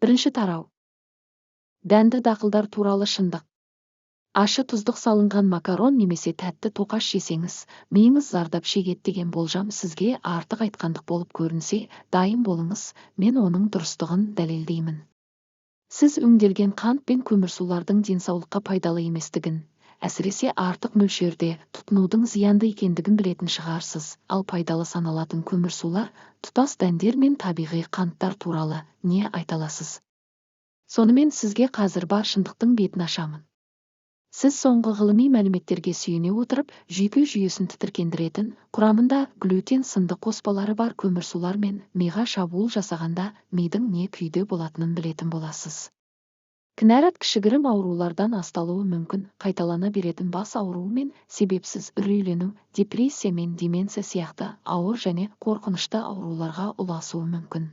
Бірінші тарау. Дәнді дақылдар туралы шындық. Ащы тұздық салынған макарон немесе тәтті тоқаш жесеңіз, миыңыз зардап шегеді деген болжам сізге артық айтқандық болып көрінсе, дайын болыңыз, мен оның дұрыстығын дәлелдеймін. Сіз өңделген қант пен көмірсулардың денсаулыққа пайдалы еместігін, әсіресе артық мөлшерде тұтынудың зиянды екендігін білетін шығарсыз, ал пайдалы саналатын көмірсулар, тұтас дәндер мен табиғи қанттар туралы не айта аласыз? Сонымен, сізге қазір бар шындықтың бетін ашамын. Сіз соңғы ғылыми мәліметтерге сүйене отырып, жүйке жүйесін тітіркендіретін, құрамында глютен сынды қоспалары бар көмірсулармен миға шабуыл жасағанда мидың не күйде болатынын білетін боласыз. Кінәрат кішігірім аурулардан асталуы мүмкін қайталана беретін бас ауруы мен себепсіз үрейлену, депрессия мен деменция сияқты ауыр және қорқынышты ауруларға ұласуы мүмкін.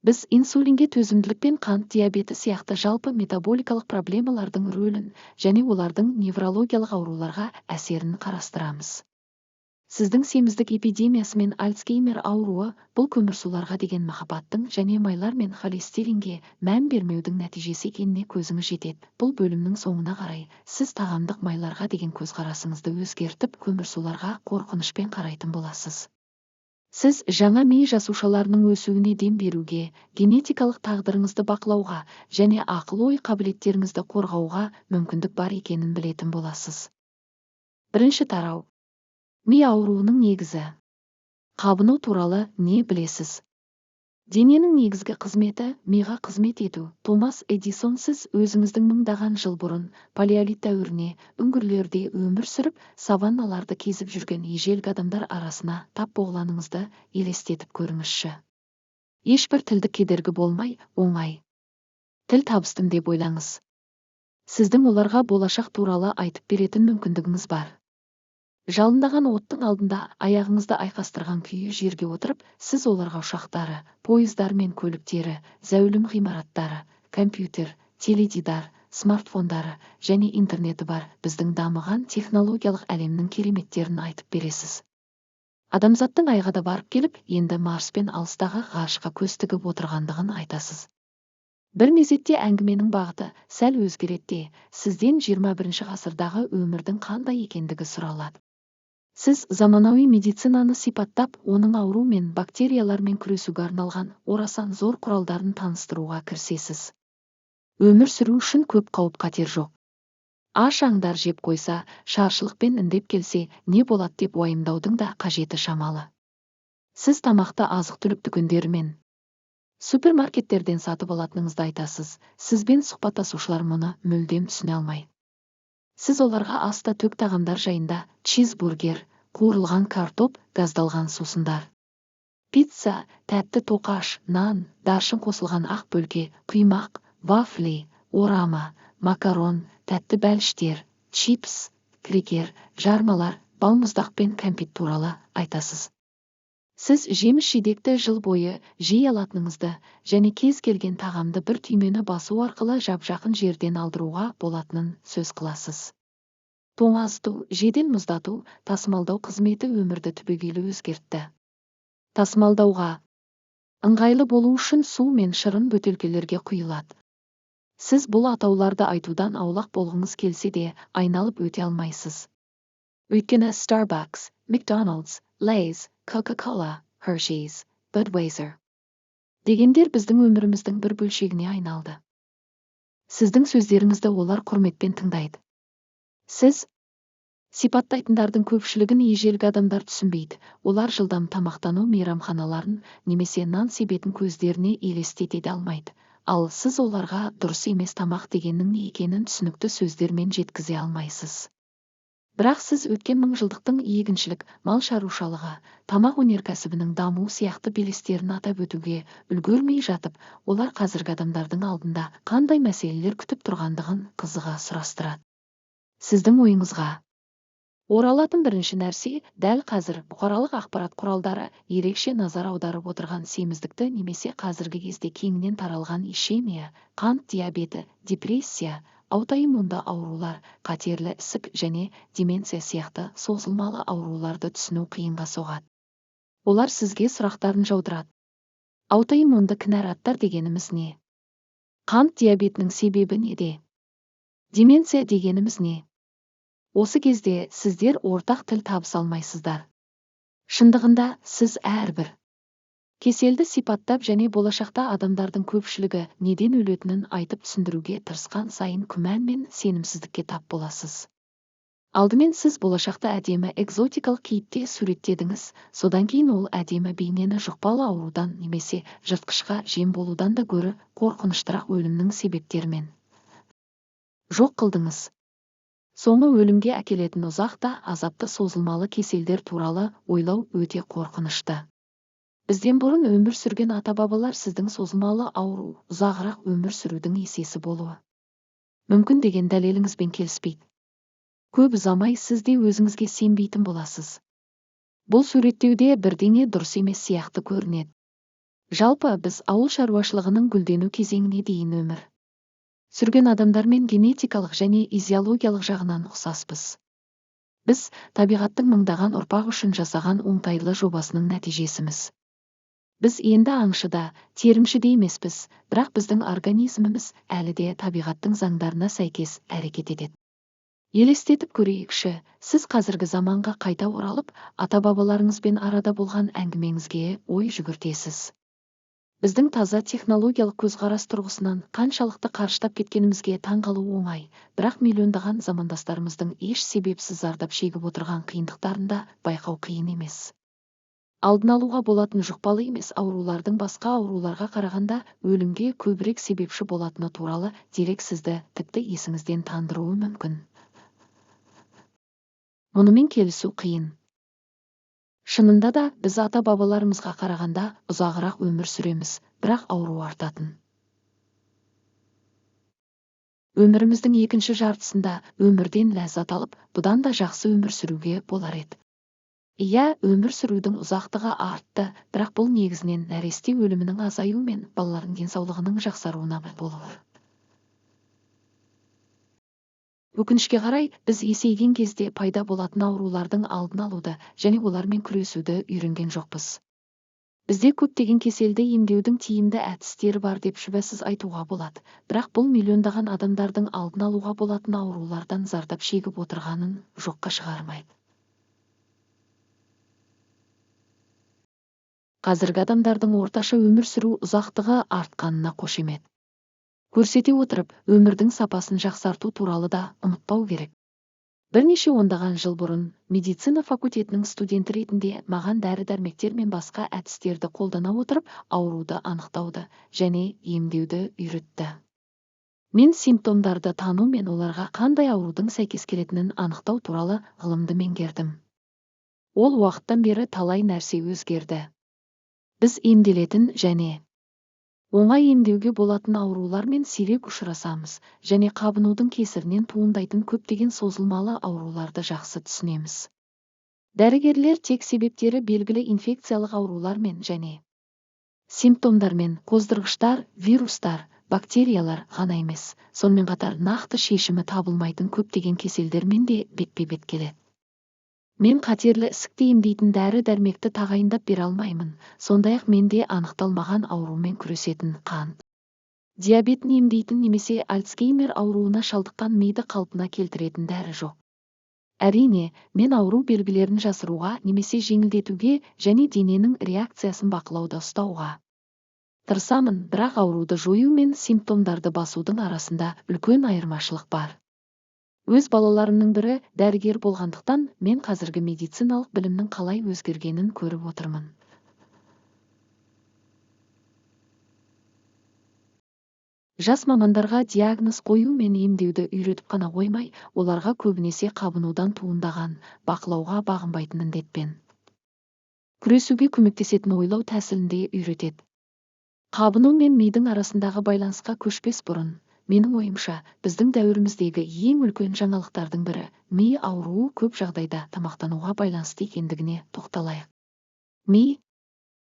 Біз инсулинге төзімділік пен қант диабеті сияқты жалпы метаболикалық проблемалардың рөлін және олардың неврологиялық ауруларға әсерін қарастырамыз. Сіздің семіздік эпидемиясы мен Альцгеймер ауруы бұл көмірсуларға деген махаббаттың және майлар мен холестеринге мән бермеудің нәтижесі екеніне көзіңіз жетеді. Бұл бөлімнің соңына қарай сіз тағамдық майларға деген көзқарасыңызды өзгертіп, көмірсуларға қорқынышпен қарайтын боласыз. Сіз жаңа ми жасушаларының өсуіне дем беруге, генетикалық тағдырыңызды бақылауға және ақыл-ой қабілеттеріңізді қорғауға мүмкіндік бар екенін білетін боласыз. Бірінші тарау. Ми ауруының негізі. Қабыну туралы не білесіз? Дененің негізгі қызметі миға қызмет ету. Томас Эдисон. Сіз өзіңіздің мыңдаған жыл бұрын палеолит дәуіріне, үңгірлерде өмір сүріп, саванналарды кезіп жүрген ежелгі адамдар арасына тап болғаныңызды елестетіп көріңізші. Ешбір тілдік кедергі болмай, оңай тіл табыстым деп ойлаңыз. Сіздің оларға болашақ туралы айтып беретін мүмкіндігіңіз бар. Жалындаған оттың алдында аяғыңызды айқастырған күйі жерге отырып, сіз оларға ұшақтары, пойыздар мен көліктері, зәулім ғимараттары, компьютер, теледидар, смартфондары және интернеті бар біздің дамыған технологиялық әлемнің кереметтерін айтып бересіз. Адамзаттың айға да барып келіп, енді Марс пен алыстағы ғарышқа көз тігіп отырғандығын айтасыз. Бір мезетте әңгіменің бағыты сәл өзгереді де, сізден 21 ғасырдағы өмірдің қандай екендігі сұралады. Сіз заманауи медицинаны сипаттап, оның ауру мен бактериялармен күресуге арналған орасан зор құралдарын таныстыруға кірісесіз. Өмір сүру үшін көп қауіп-қатер жоқ. Аш аңдар жеп қойса, шаршылықпен індеп келсе, не болады деп уайымдаудың да қажеті шамалы. Сіз тамақты азық-түлік дүкендері мен супермаркеттерден сатып алатыныңызды айтасыз. Сізбен сұхбаттасушылар мұны мүлдем түсіне алмай. Сіз оларға аста төк тағамдар жайында: чизбургер, қуырылған картоп, газдалған сусындар, пицца, тәтті тоқаш, нан, даршын қосылған ақ бөлке, құймақ, вафли, орама, макарон, тәтті бәліштер, чипс, крекер, жармалар, балмұздақ пен кәмпит туралы айтасыз. Сіз жеміс-жидекті жыл бойы жей алатыныңызды және кез келген тағамды бір түймені басу арқылы жап-жақын жерден алдыруға болатынын сөз қыласыз. Тоңазыту, жедел мұздату, тасымалдау қызметі өмірді түбегейлі өзгертті. Тасымалдауға ыңғайлы болу үшін су мен шырын бөтелкелерге құйылады. Сіз бұл атауларды айтудан аулақ болғыңыз келсе де, айналып өте алмайсыз. Өйткені Starbucks, McDonald's, Lay's, Coca-Cola, Hershey's, Budweiser дегендер біздің өміріміздің бір бөлшегіне айналды. Сіздің сөздеріңізді олар құрметпен тыңдайды. Сіз сипаттайтындардың көпшілігін ежелгі адамдар түсінбейді. Олар жылдам тамақтану мейрамханаларын немесе нан себетін көздеріне елестете де алмайды. Ал сіз оларға дұрыс емес тамақ дегеннің не екенін түсінікті сөздермен жеткізе алмайсыз. Бірақ сіз өткен мыңжылдықтың егіншілік, мал шаруашылығы, тамақ өнеркәсібінің дамуы сияқты белестерін атап өтуге үлгермей жатып, олар қазіргі адамдардың алдында қандай мәселелер күтіп тұрғандығын қызыға сұрастырады. Сіздің ойыңызға оралатын бірінші нәрсе дәл қазір бұқаралық ақпарат құралдары ерекше назар аударып отырған семіздікті немесе қазіргі кезде кеңінен таралған ишемия, қант диабеті, депрессия, аутоиммунды аурулар, қатерлі ісік және деменция сияқты созылмалы ауруларды түсіну қиынға соғады. Олар сізге сұрақтарын жаудырады. Аутоиммунды кінәраттар дегеніміз не? Қант диабетінің себебі неде? Деменция дегеніміз не? Осы кезде сіздер ортақ тіл табыса алмайсыздар. Шындығында, сіз әрбір кеселді сипаттап және болашақта адамдардың көпшілігі неден өлетінін айтып түсіндіруге тырысқан сайын күмән мен сенімсіздікке тап боласыз. Алдымен сіз болашақты әдемі экзотикалық кейіпте суреттедіңіз, содан кейін ол әдемі бейнені жұқпалы аурудан немесе жыртқышқа жем болудан да гөрі қорқыныштырақ өлімнің себептерімен жоқ қылдыңыз. Соңы өлімге әкелетін ұзақ та азапты созылмалы кеселдер туралы ойлау өте қорқынышты. Бізден бұрын өмір сүрген ата-бабалар сіздің созылмалы ауру ұзағырақ өмір сүрудің есесі болуы мүмкін деген дәлеліңізбен келіспейді. Көп ұзамай сіз де өзіңізге сенбейтін боласыз. Бұл суреттеуде бірдеңе дұрыс емес сияқты көрінеді. Жалпы біз ауыл шаруашылығының гүлдену кезеңіне дейін өмір сүрген адамдармен генетикалық және физиологиялық жағынан ұқсаспыз. Біз табиғаттың мыңдаған ұрпақ үшін жасаған оңтайлы жобасының нәтижесіміз. Біз енді аңшы да, терімші де емеспіз, бірақ біздің организміміз әлі де табиғаттың заңдарына сәйкес әрекет етеді. Елестетіп көрейікші, сіз қазіргі заманға қайта оралып, ата-бабаларыңызбен арада болған әңгімеңізге ой жүгіртесіз. Біздің таза технологиялық көзқарас тұрғысынан қаншалықты қарыштап кеткенімізге таңғалу оңай, бірақ миллиондаған замандастарымыздың еш себепсіз зардап шегіп отырған қиындықтарын да байқау қиын емес. Алдын алуға болатын жұқпалы емес аурулардың басқа ауруларға қарағанда өлімге көбірек себепші болатыны туралы дерек сізді тіпті есіңізден тандыруы мүмкін. Мұнымен келісу қиын. Шынында да біз ата-бабаларымызға қарағанда ұзағырақ өмір сүреміз, бірақ ауру артатын. Өміріміздің екінші жартысында өмірден ләззат алып, бұдан да жақсы өмір сүруге болар еді. Иә, өмір сүрудің ұзақтығы артты, бірақ бұл негізінен нәресте өлімінің азаюы мен балалардың денсаулығының жақсаруына болуы. Өкінішке қарай, біз есейген кезде пайда болатын аурулардың алдын алуды және олармен күресуді үйренген жоқпыз. Бізде көптеген кеселді емдеудің тиімді әдістері бар деп шүбәсіз айтуға болады, бірақ бұл миллиондаған адамдардың алдын алуға болатын аурулардан зардап шегіп отырғанын жоққа шығармайды. Қазіргі адамдардың орташа өмір сүру ұзақтығы артқанына қошемет көрсете отырып, өмірдің сапасын жақсарту туралы да ұмытпау керек. Бірнеше ондаған жыл бұрын медицина факультетінің студенті ретінде маған дәрі-дәрмектер мен басқа әдістерді қолдана отырып, ауруды анықтауды және емдеуді үйретті. Мен симптомдарды тану мен оларға қандай аурудың сәйкес келетінін анықтау туралы ғылымды меңгердім. Ол уақыттан бері талай нәрсе өзгерді. Біз емделетін және оңай емдеуге болатын аурулармен сирек ұшырасамыз және қабынудың кесірінен туындайтын көптеген созылмалы ауруларды жақсы түсінеміз. Дәрігерлер тек себептері белгілі инфекциялық аурулармен және симптомдармен, қоздырғыштар, вирустар, бактериялар ғана емес, сонымен қатар нақты шешімі табылмайтын көптеген кеселдермен де бетпе-бет келеді. Мен қатерлі ісікті емдейтін дәрі-дәрмекті тағайындап бере алмаймын, сондай-ақ менде анықталмаған аурумен күресетін қант диабетін емдейтін немесе Альцгеймер ауруына шалдыққан миды қалпына келтіретін дәрі жоқ. Әрине, мен ауру белгілерін жасыруға немесе жеңілдетуге және дененің реакциясын бақылауда ұстауға тырысамын, бірақ ауруды жою мен симптомдарды басудың арасында үлкен айырмашылық бар. Өз балаларымның бірі дәрігер болғандықтан, мен қазіргі медициналық білімнің қалай өзгергенін көріп отырмын. Жас мамандарға диагноз қою мен емдеуді үйретіп қана қоймай, оларға көбінесе қабынудан туындаған, бақылауға бағынбайтын індетпен күресуге көмектесетін ойлау тәсілін де үйретеді. Қабыну мен мидың арасындағы байланысқа көшпес бұрын, менің ойымша, біздің дәуіріміздегі ең үлкен жаңалықтардың бірі ми ауруы көп жағдайда тамақтануға байланысты екендігіне тоқталайық. Ми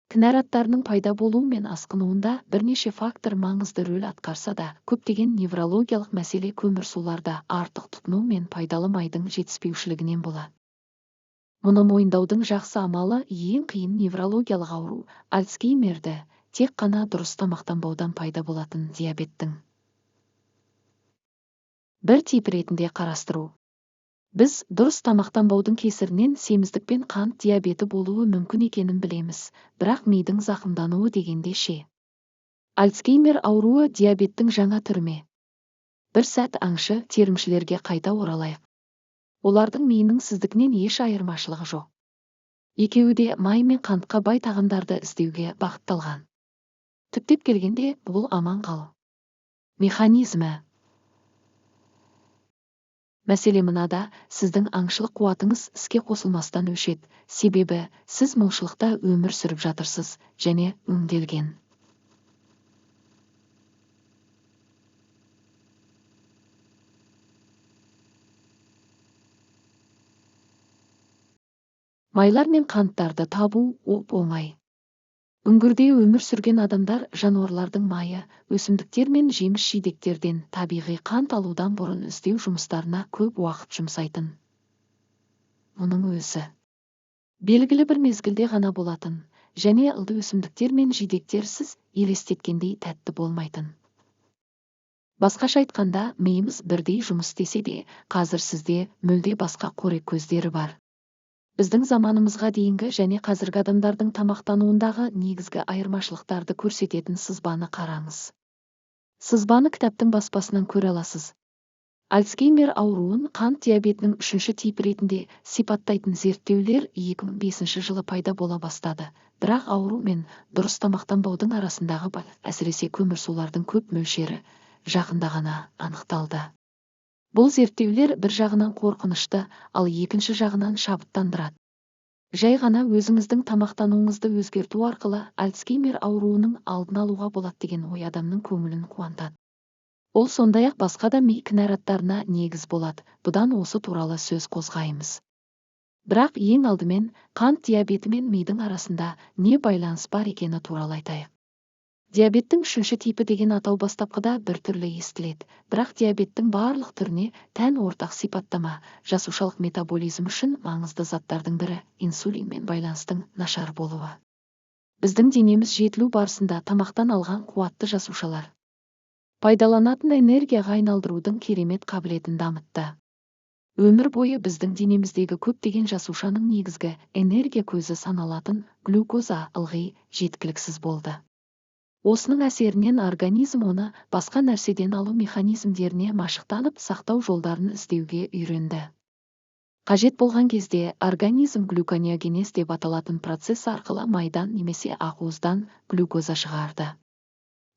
кінәраттарының пайда болуы мен асқынуында бірнеше фактор маңызды рөл атқарса да, көптеген неврологиялық мәселе көмірсуларды артық тұтыну мен пайдалы майдың жетіспеушілігінен болады. Мұны мойындаудың жақсы амалы ең қиын неврологиялық ауру Альцгеймерді тек қана дұрыс тамақтанбаудан пайда болатын диабеттің Бір тип ретінде қарастыру. Біз дұрыс тамақтанбаудың кесірінен семіздік пен қант диабеті болуы мүмкін екенін білеміз, бірақ мидың зақымдануы дегенде ше? Альцгеймер ауруы диабеттің жаңа түрі ме? Бір сәт аңшы терімшілерге қайта оралайық. Олардың миының сіздікінен еш айырмашылығы жоқ. Екеуі де май мен қантқа бай тағамдарды іздеуге бағытталған. Түптеп келгенде, бұл аман қалу механизмі. Мәселе мынада: сіздің аңшылық қуатыңыз іске қосылмастан өшеді, себебі сіз молшылықта өмір сүріп жатырсыз және өңделген майлар мен қанттарды табу оп-оңай. Үңгірде өмір сүрген адамдар жануарлардың майы, өсімдіктер мен жеміс-жидектерден табиғи қант алудан бұрын іздеу жұмыстарына көп уақыт жұмсайтын. Мұның өзі белгілі бір мезгілде ғана болатын және ылды өсімдіктер мен жидектер сіз елестеткендей тәтті болмайтын. Басқаша айтқанда, миымыз бірдей жұмыс істесе де, қазір сізде мүлде басқа қорек көздері бар. Біздің заманымызға дейінгі және қазіргі адамдардың тамақтануындағы негізгі айырмашылықтарды көрсететін сызбаны қараңыз. Сызбаны кітаптың баспасынан көре аласыз. Альцгеймер ауруын қант диабетінің үшінші типі ретінде сипаттайтын зерттеулер 2005 жылы пайда бола бастады. Бірақ ауру мен дұрыс тамақтанбаудың арасындағы, әсіресе көмірсулардың көп мөлшері жақында ғана анықталды. Бұл зерттеулер бір жағынан қорқынышты, ал екінші жағынан шабыттандырады. Жай ғана өзіңіздің тамақтануыңызды өзгерту арқылы Альцгеймер ауруының алдын алуға болады деген ой адамның көңілін қуантады. Ол сондай-ақ басқа да ми кінәраттарына негіз болады, бұдан осы туралы сөз қозғаймыз. Бірақ ең алдымен қант диабеті мен мидың арасында не байланыс бар екені туралы айтайық. Диабеттің үшінші типі деген атау бастапқыда біртүрлі естіледі, бірақ диабеттің барлық түріне тән ортақ сипаттама жасушалық метаболизм үшін маңызды заттардың бірі инсулинмен байланыстың нашар болуы. Біздің денеміз жетілу барысында тамақтан алған қуатты жасушалар пайдаланатын энергияға айналдырудың керемет қабілетін дамытты. Өмір бойы біздің денеміздегі көптеген жасушаның негізгі энергия көзі саналатын глюкоза ылғи жеткіліксіз болды. Осының әсерінен организм оны басқа нәрседен алу механизмдеріне машықтанып, сақтау жолдарын іздеуге үйренді. Қажет болған кезде организм глюконеогенез деп аталатын процесс арқылы майдан немесе ақуыздан глюкоза шығарды.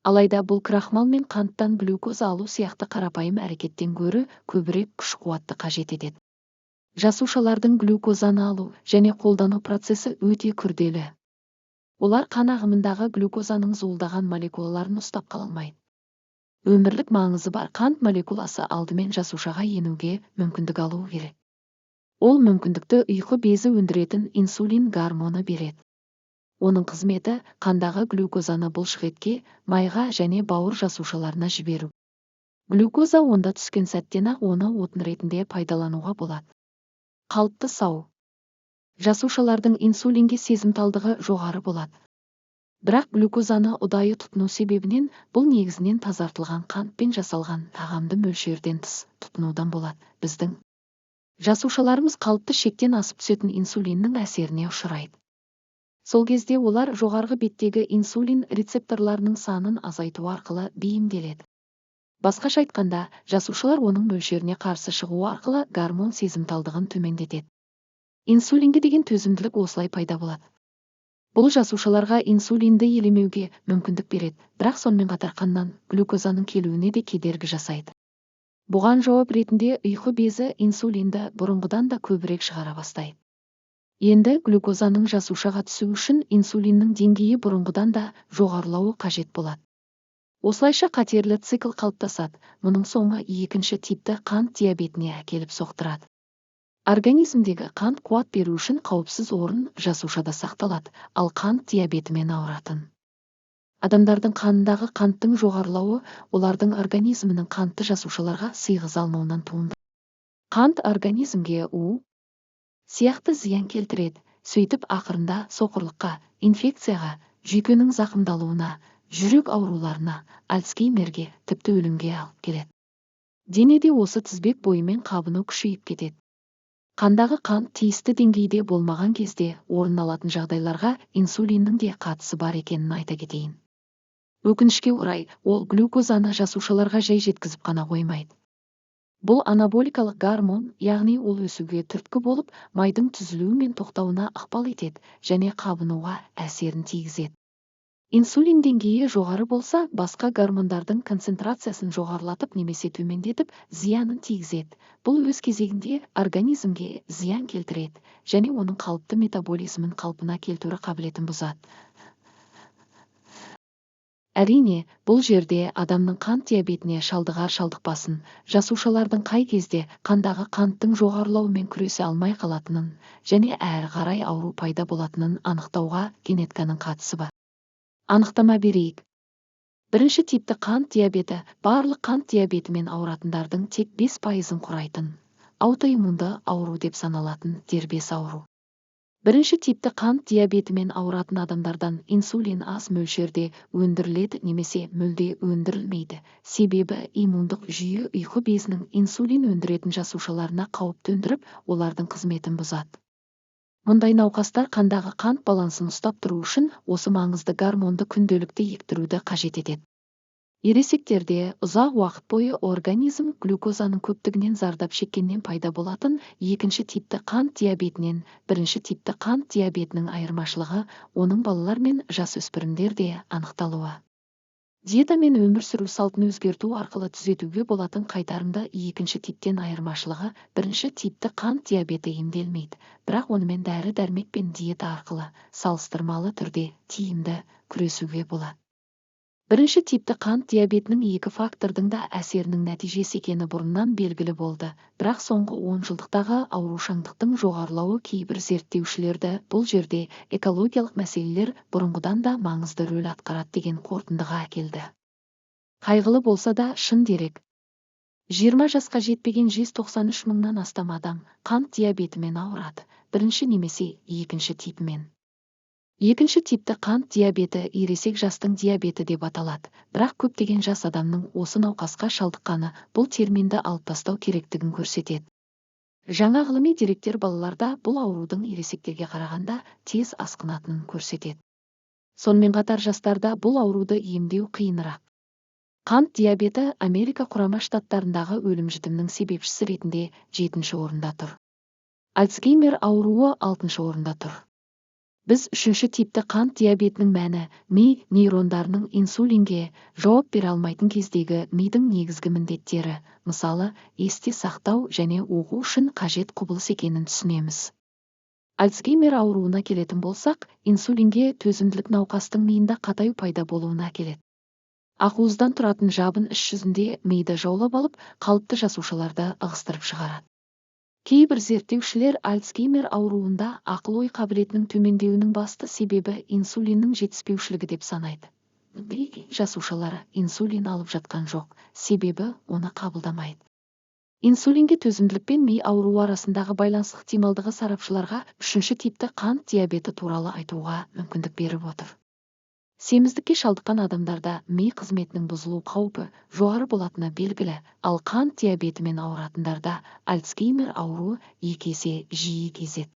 Алайда бұл крахмал мен қанттан глюкоза алу сияқты қарапайым әрекеттен гөрі көбірек күш-қуатты қажет етеді. Жасушалардың глюкозаны алу және қолдану процесі өте күрделі. Олар қан ағымындағы глюкозаның зуылдаған молекулаларын ұстап қала алмайды. Өмірлік маңызы бар қант молекуласы алдымен жасушаға енуге мүмкіндік алуы керек. Ол мүмкіндікті ұйқы безі өндіретін инсулин гормоны береді. Оның қызметі қандағы глюкозаны бұлшықетке, майға және бауыр жасушаларына жіберу. Глюкоза онда түскен сәттен-ақ оны отын ретінде пайдалануға болады. Қалыпты сау жасушалардың инсулинге сезімталдығы жоғары болады. Бірақ глюкозаны ұдайы тұтыну себебінен бұл негізінен тазартылған қантпен жасалған тағамды мөлшерден тыс тұтынудан болады. Біздің жасушаларымыз қалыпты шектен асып түсетін инсулиннің әсеріне ұшырайды. Сол кезде олар жоғарғы беттегі инсулин рецепторларының санын азайту арқылы бейімделеді. Басқаша айтқанда, жасушалар оның мөлшеріне қарсы шығу арқылы гормон сезімталдығын төмендетеді. Инсулинге деген төзімділік осылай пайда болады. Бұл жасушаларға инсулинді елемеуге мүмкіндік береді, бірақ сонымен қатар қаннан глюкозаның келуіне де кедергі жасайды. Бұған жауап ретінде ұйқы безі инсулинді бұрынғыдан да көбірек шығара бастайды. Енді глюкозаның жасушаға түсуі үшін инсулиннің деңгейі бұрынғыдан да жоғарылауы қажет болады. Осылайша қатерлі цикл қалыптасады, мұның соңы екінші типті қант диабетіне әкеліп соқтырады. Организмдегі қант қуат беру үшін қауіпсіз орын жасушада сақталады, ал қант диабетімен ауыратын адамдардың қанындағы қанттың жоғарылауы олардың организмінің қантты жасушаларға сыйғыза алмауынан туындайды. Қант организмге у сияқты зиян келтіреді, сөйтіп ақырында соқырлыққа, инфекцияға, жүйкенің зақымдалуына, жүрек ауруларына, Альцгеймерге, тіпті өлімге алып келеді. Денеде осы тізбек бойымен қабыну күшейіп кетеді. Қандағы қант тиісті деңгейде болмаған кезде орын алатын жағдайларға инсулиннің де қатысы бар екенін айта кетейін. Өкінішке орай, ол глюкозаны жасушаларға жай жеткізіп қана қоймайды. Бұл анаболикалық гормон, яғни ол өсуге түрткі болып, майдың түзілуі мен тоқтауына ықпал етеді және қабынуға әсерін тигізеді. Инсулин деңгейі жоғары болса, басқа гормондардың концентрациясын жоғарылатып немесе төмендетіп, зиянын тигізеді. Бұл өз кезегінде организмге зиян келтіреді және оның қалыпты метаболизмін қалпына келтіру қабілетін бұзады. Әрине, бұл жерде адамның қант диабетіне шалдығар шалдықпасын, жасушалардың қай кезде қандағы қанттың жоғарылауымен күресе алмай қалатынын және әрі қарай ауру пайда болатынын анықтауға генетиканың қатысы бар. Анықтама берейік. Бірінші типті қант диабеті барлық қант диабетімен ауыратындардың тек 5%-ын құрайтын аутоиммунды ауру деп саналатын дербес ауру. Бірінші типті қант диабетімен ауыратын адамдардан инсулин аз мөлшерде өндіріледі немесе мүлде өндірілмейді. Себебі иммундық жүйе ұйқы безінің инсулин өндіретін жасушаларына қауіп төндіріп, олардың қызметін бұзады. Мұндай науқастар қандағы қант балансын ұстап тұру үшін осы маңызды гормонды күнделікті ектіруді қажет етеді. Ересектерде ұзақ уақыт бойы организм глюкозаның көптігінен зардап шеккеннен пайда болатын екінші типті қант диабетінен бірінші типті қант диабетінің айырмашылығы оның балалар мен жасөспірімдерде анықталуы. Диета мен өмір сүру салтын өзгерту арқылы түзетуге болатын қайтарымды екінші типтен айырмашылығы бірінші типті қант диабеті емделмейді, бірақ онымен дәрі-дәрмек пен диета арқылы салыстырмалы түрде тиімді күресуге болады. Бірінші типті қант диабетінің екі фактордың да әсерінің нәтижесі екені бұрыннан белгілі болды, бірақ соңғы 10 жылдықтағы аурушаңдықтың жоғарылауы кейбір зерттеушілерді бұл жерде экологиялық мәселелер бұрынғыдан да маңызды рөл атқарады деген қорытындыға әкелді. Қайғылы болса да шын дерек. 20 жасқа жетпеген 193 мыңнан астам адам қант диабетімен ауырады, бірінші немесе екінші типімен. Екінші типті қант диабеті ересек жастың диабеті деп аталады, бірақ көптеген жас адамның осы науқасқа шалдыққаны бұл терминді алып тастау керектігін көрсетеді. Жаңа ғылыми деректер балаларда бұл аурудың ересектерге қарағанда тез асқынатынын көрсетеді. Сонымен қатар жастарда бұл ауруды емдеу қиынырақ. Қант диабеті Америка Құрама Штаттарындағы өлім-жітімнің себепшісі ретінде 7-ші орында тұр. Альцгеймер ауруы 6-шы орында тұр. Біз үшінші типті қант диабетінің мәні ми нейрондарының инсулинге жауап бере алмайтын кездегі мидың негізгі міндеттері, мысалы, есте сақтау және оқу үшін қажет құбылыс екенін түсінеміз. Альцгеймер ауруына келетін болсақ, инсулинге төзімділік науқастың миында қатаю пайда болуына әкеледі. Ақуыздан тұратын жабын іш жүзінде миды жаулап алып, қалыпты жасушаларды ығыстырып шығарады. Кейбір зерттеушілер Альцгеймер ауруында ақыл-ой қабілетінің төмендеуінің басты себебі инсулиннің жетіспеушілігі деп санайды. Жасушалары инсулин алып жатқан жоқ, себебі оны қабылдамайды. Инсулинге төзімділік пен ми ауруы арасындағы байланыс ықтималдығы сарапшыларға үшінші типті қант диабеті туралы айтуға мүмкіндік беріп отыр. Семіздікке шалдыққан адамдарда ми қызметінің бұзылу қаупі жоғары болатыны белгілі, ал қант диабетімен ауыратындарда Альцгеймер ауруы екі есе жиі кездеседі.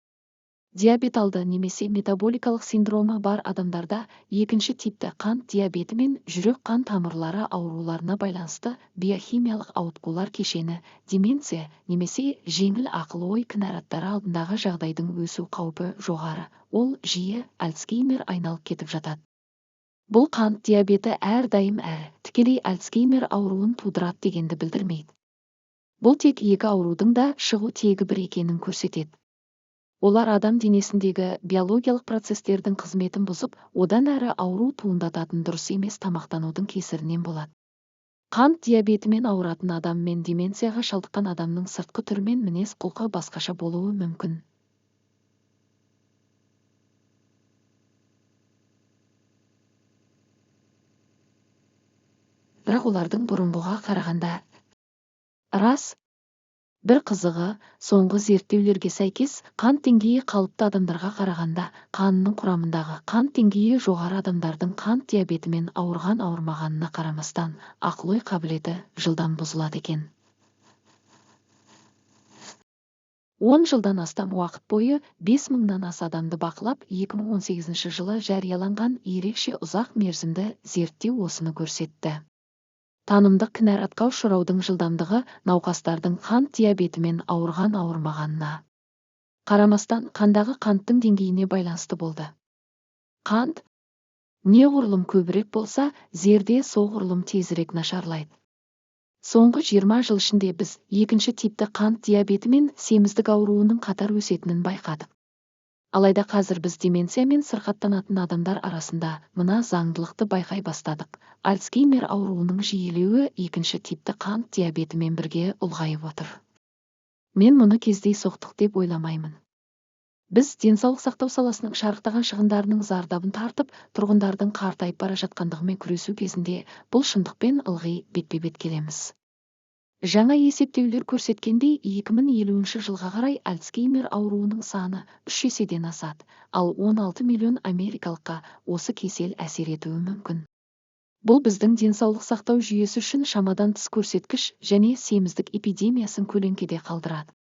Диабет алды немесе метаболикалық синдромы бар адамдарда екінші типті қант диабеті мен жүрек-қан тамырлары ауруларына байланысты биохимиялық ауытқулар кешені, деменция немесе жеңіл ақыл-ой кінәраттары алдындағы жағдайдың өсу қаупі жоғары, ол жиі Альцгеймер айналып кетіп жатады. Бұл қант диабеті әрдайым әрі тікелей Альцгеймер ауруын тудырады дегенді білдірмейді. Бұл тек екі аурудың да шығу тегі бір екенін көрсетеді. Олар адам денесіндегі биологиялық процестердің қызметін бұзып, одан әрі ауру туындататын дұрыс емес тамақтанудың кесірінен болады. Қант диабетімен ауыратын адам мен деменцияға шалдыққан адамның сыртқы түрі мен мінез-құлқы басқаша болуы мүмкін. Бірақ олардың бұрынғыға қарағанда рас. Бір қызығы, соңғы зерттеулерге сәйкес, қант деңгейі қалыпты адамдарға қарағанда қанының құрамындағы қант деңгейі жоғары адамдардың қант диабетімен ауырған ауырмағанына қарамастан ақыл-ой қабілеті жылдам бұзылады екен. 10 жылдан астам уақыт бойы 5000-нан аса адамды бақылап, 2018 жылы жарияланған ерекше ұзақ мерзімді зерттеу осыны көрсетті. Танымдық кінәратқа ұшыраудың жылдамдығы науқастардың қант диабетімен ауырған-ауырмағанына қарамастан қандағы қанттың деңгейіне байланысты болды. Қант неғұрлым көбірек болса, зерде соғұрлым тезірек нашарлайды. Соңғы 20 жыл ішінде біз екінші типті қант диабеті мен семіздік ауруының қатар өсетінін байқадық. Алайда қазір біз деменциямен сырқаттанатын адамдар арасында мына заңдылықты байқай бастадық: Альцгеймер ауруының жиілеуі екінші типті қант диабетімен бірге ұлғайып отыр. Мен мұны кездейсоқтық деп ойламаймын. Біз денсаулық сақтау саласының шарықтаған шығындарының зардабын тартып, тұрғындардың қартайып бара жатқандығымен күресу кезінде бұл шындықпен ылғи бетпе-бет келеміз. Жаңа есептеулер көрсеткендей, 2050 жылға қарай Альцгеймер ауруының саны 3 еседен асады, ал 16 миллион америкалыққа осы кесел әсер етуі мүмкін. Бұл біздің денсаулық сақтау жүйесі үшін шамадан тыс көрсеткіш және семіздік эпидемиясын көлеңкеде қалдырады.